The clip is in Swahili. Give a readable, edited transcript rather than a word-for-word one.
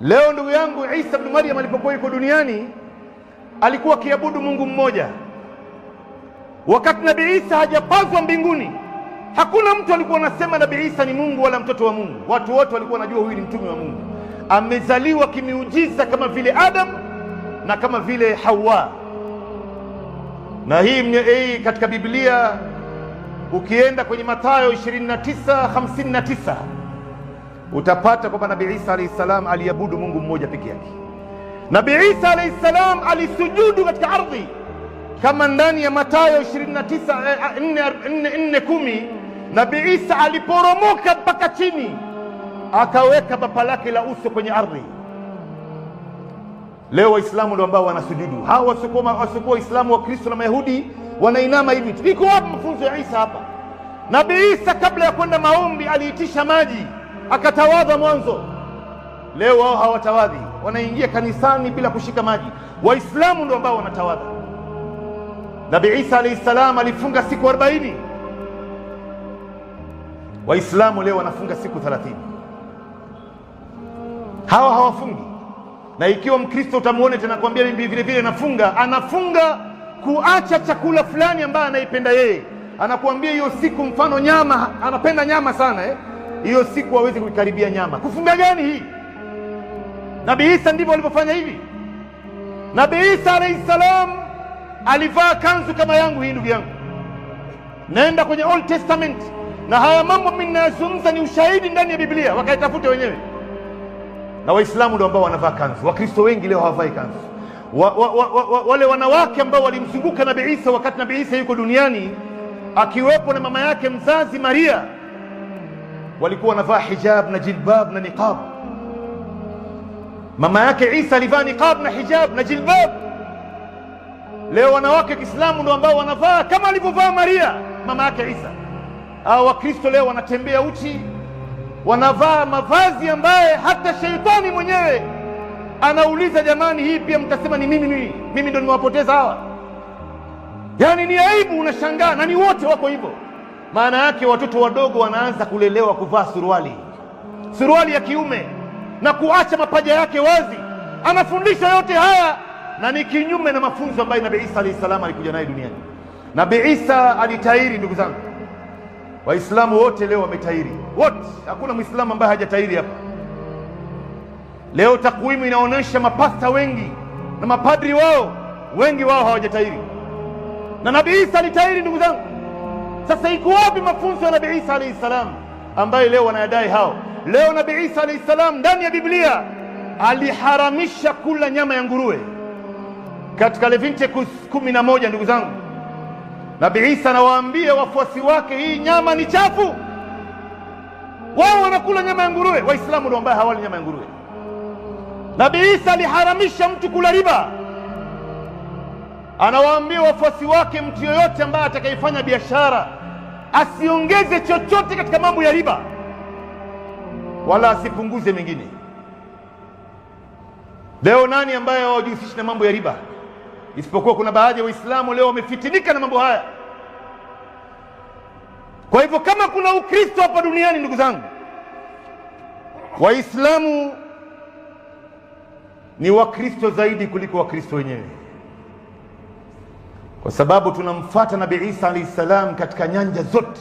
Leo ndugu yangu, Isa ibn Maryam alipokuwa yuko duniani alikuwa akiabudu Mungu mmoja. Wakati Nabii Isa hajapazwa mbinguni, hakuna mtu alikuwa anasema Nabii Isa ni Mungu wala mtoto wa Mungu. Watu wote walikuwa wanajua huyu ni mtume wa Mungu, amezaliwa kimiujiza kama vile Adam na kama vile Hawa. Na hii katika Biblia ukienda kwenye Mathayo 29:59 utapata kwamba Nabii Isa alayhi salam aliabudu Mungu mmoja peke yake. Nabii Isa alayhi salam alisujudu katika ardhi kama ndani ya Mathayo 29:4:10 Nabii Isa aliporomoka mpaka chini akaweka bapa lake la uso kwenye ardhi. Leo Waislamu ndio ambao wanasujudu. Hawa wasiokuwa Waislamu, wa Kristo na Mayahudi wanainama hivi. Iko wapi mafunzo ya Isa hapa? Nabii Isa kabla ya kwenda maombi aliitisha maji akatawadha mwanzo. Leo wao hawatawadhi, wanaingia kanisani bila kushika maji. Waislamu ndio ambao wanatawadha. Nabii Isa alayhi salam alifunga siku 40. Waislamu leo wanafunga siku 30. Hawa hawafungi. Na ikiwa Mkristo utamuone tena kwambia mimi vile vile nafunga, anafunga kuacha chakula fulani ambaye anaipenda yeye. Anakuambia hiyo siku, mfano nyama, anapenda nyama sana hiyo siku hawezi kuikaribia nyama. Kufunga gani hii? Nabii Isa ndivyo alivyofanya hivi. Nabii Isa alayhi salam alivaa kanzu kama yangu hii, ndugu yangu. Naenda kwenye Old Testament, na haya mambo mimi ninayozungumza ni ushahidi ndani ya Biblia, wakaitafute wenyewe. Na Waislamu ndio ambao wanavaa kanzu. Wakristo wengi leo hawavai kanzu. Wale wanawake ambao walimzunguka Nabii Isa wakati Nabii Isa yuko duniani, akiwepo na mama yake mzazi Maria, walikuwa wanavaa hijab na jilbab na niqab. Mama yake Isa alivaa niqab na hijab na jilbab. Leo wanawake Kiislamu ndio ambao wanavaa kama alivyovaa Maria mama yake Isa. Hao Wakristo leo wanatembea uchi, wanavaa mavazi ambaye hata sheitani mwenyewe anauliza, jamani, hii pia mtasema ni mimi ndo nimewapoteza hawa? Yaani ni aibu, unashangaa, na ni wote wako hivyo. Maana yake watoto wadogo wanaanza kulelewa kuvaa suruali, suruali ya kiume na kuacha mapaja yake wazi. Anafundisha yote haya na ni kinyume na mafunzo ambayo Nabii Isa alayhi salam alikuja naye duniani. Nabii Isa alitairi, ndugu zangu. Waislamu wote leo wametairi wote, hakuna Mwislamu ambaye hajatairi hapa. Leo takwimu inaonyesha mapasta wengi na mapadri wao wengi wao hawajatairi, na Nabii Isa alitairi, ndugu zangu. Sasa iko wapi mafunzo ya Nabii Isa alayhi salam ambayo leo wanayadai hao? Leo Nabii Isa alayhi salam ndani ya Biblia aliharamisha kula nyama ya nguruwe katika Leviticus 11, ndugu zangu. Nabii Isa anawaambia wafuasi wake hii nyama ni chafu. Wao wanakula nyama ya nguruwe, Waislamu ndio ambao hawali nyama ya nguruwe. Nabii Isa aliharamisha mtu kula riba. Anawaambia wafuasi wake, mtu yoyote ambaye atakayefanya biashara asiongeze chochote katika mambo ya riba wala asipunguze mengine. Leo nani ambaye hawajihusishi na mambo ya riba? Isipokuwa kuna baadhi ya Waislamu leo wamefitinika na mambo haya. Kwa hivyo kama kuna Ukristo hapa duniani, ndugu zangu, Waislamu ni Wakristo zaidi kuliko Wakristo wenyewe, kwa sababu tunamfuata Nabii Isa alayhi salam katika nyanja zote.